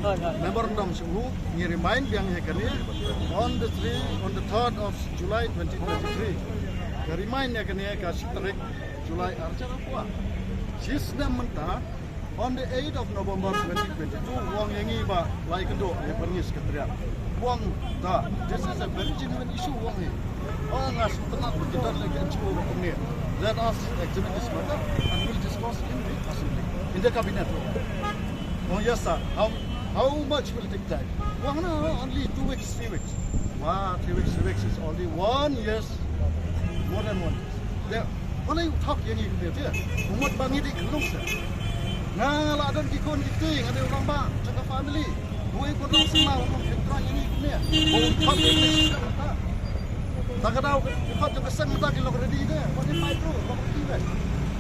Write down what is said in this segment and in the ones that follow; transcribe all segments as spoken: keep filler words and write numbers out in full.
Memorandum shu ngi remind biang ïa kane on the three, on the third of July twenty twenty-three. Ka remind ïa kane ka shi tarik July arhajar arphew. Shi snem mynta, on the eighth of November twenty twenty-two, u ong ïa ngi ba la ïakynduh ïa pyrngis ka trial. U ong da, this is a very genuine issue, u ong hi. U ong nga sngewtynnat ba ki don la ki N G O ba kumne. Let us examine this matter and we'll discuss in the assembly, in the cabinet. Oh yes sir, how, how much will take time? U ong no, only two weeks, three weeks. Wah, three weeks, three weeks is only one year, more than one year. Te balei u thok ïa ngi kumne te? U mut ba ngi dei khyllung seh. Nga la don ki khun ki kti, nga dei u rangbah jong ka family. Uei u khun rangbah sngewbha u nongpyntrei ïa ngi kumne? U thok ïa ngi kumne. Ta ka daw ki khot jong ka seng mynta ki long ready de. Wat ïa pai bro, long ready de.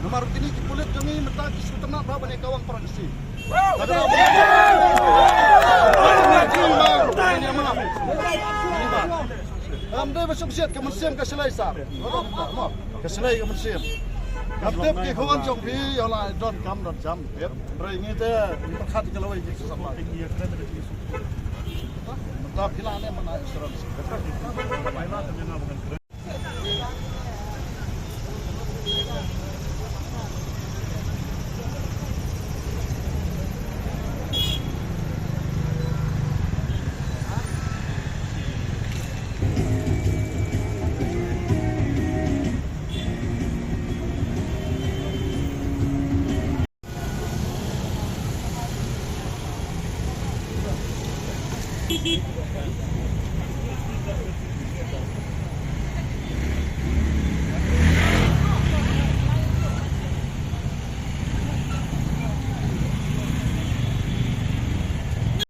Namar kine ki pulit jong ngi mynta ki sngewtynnat ba ban ïa kawang para Khasi. Ta ka daw. Am dei ba suk siat ka mynsiem ka shlei sir. Ka shlei ka mynsiem. Ka tip ki khun jong phi ïa la don kam don jam. Hynrei ngi te ngi pyrkhat ka lawei ki sa. Mynta phi la ne mana insurance.